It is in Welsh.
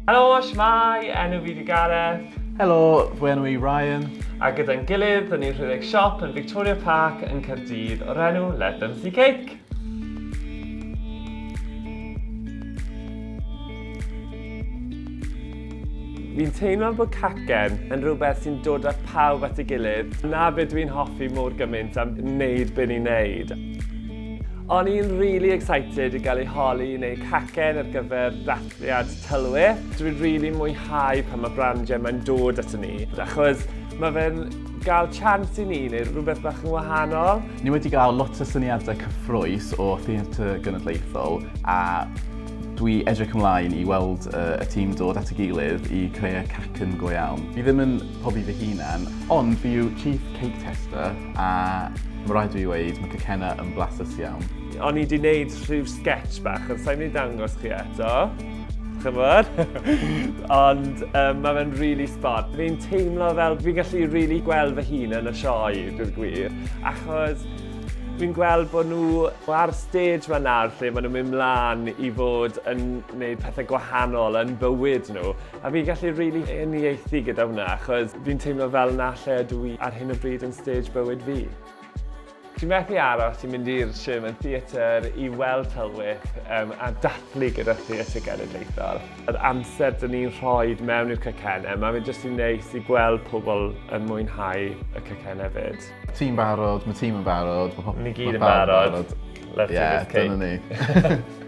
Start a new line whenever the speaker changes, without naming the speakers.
Helo, shwmae, enw fi 'di Gareth.
Helo, fy enw i Ryan.
A gyda'n gilydd, dyn ni'n rhedeg siop yn Victoria Park yn Caerdydd o'r enw Let Them See Cake. Fi'n teimlo bod cacen yn rhywbeth sy'n dod â pawb at ei gilydd. Na be dwi'n hoffi mor gymaint am wneud be ni'n neud. O'n i'n really excited i gael ei holi i wneud cacen ar gyfer dathliad tylwyth. Dwi'n really mwynhau pan mae brandiau mae'n dod ato ni, achos mae fe'n gael chance i ni wneud rhywbeth bach yn wahanol.
Ni wedi gael lot o syniadau cyffrous o Theatr Genedlaethol a dwi edrych ymlaen i weld y tîm dod at ei gilydd i creu y cacen go iawn. Fi ddim yn pobi fy hunan, ond fi yw Chief Cake Tester a mae rhaid i fi weud, mae cacennau yn blasus iawn.
O'n i wedi gwneud rhyw sketch bach, ond sa'n mynd i dangos chi eto. Chymod? Ond mae fe'n really spot. Fi'n teimlo fel fi'n gallu really gweld fy hun yn y sioe, dwi'n gwir. Achos fi'n gweld bod nhw ar stage ma nawr lle maen nhw'n mynd mlaen i fod yn gwneud pethau gwahanol yn bywyd nhw. A fi'n gallu rili uniaethu gyda hwnna achos fi'n teimlo fel 'na lle ydw i ar hyn o bryd yn stage bywyd fi. Dwi'n methu aros i mynd i'r Sherman Theatre i weld Tylwyth um, a dathlu gyda Theatr Genedlaethol. Yr amser dyn ni'n rhoi mewn i'r cacennau, mae fe jyst yn neis i gweld pobl yn mwynhau y cacennau fyd.
Ti'n barod, mae tîm yn barod,
mae pob... Ni gyd yn barod. Let's yeah, do this cake.
Dyna ni.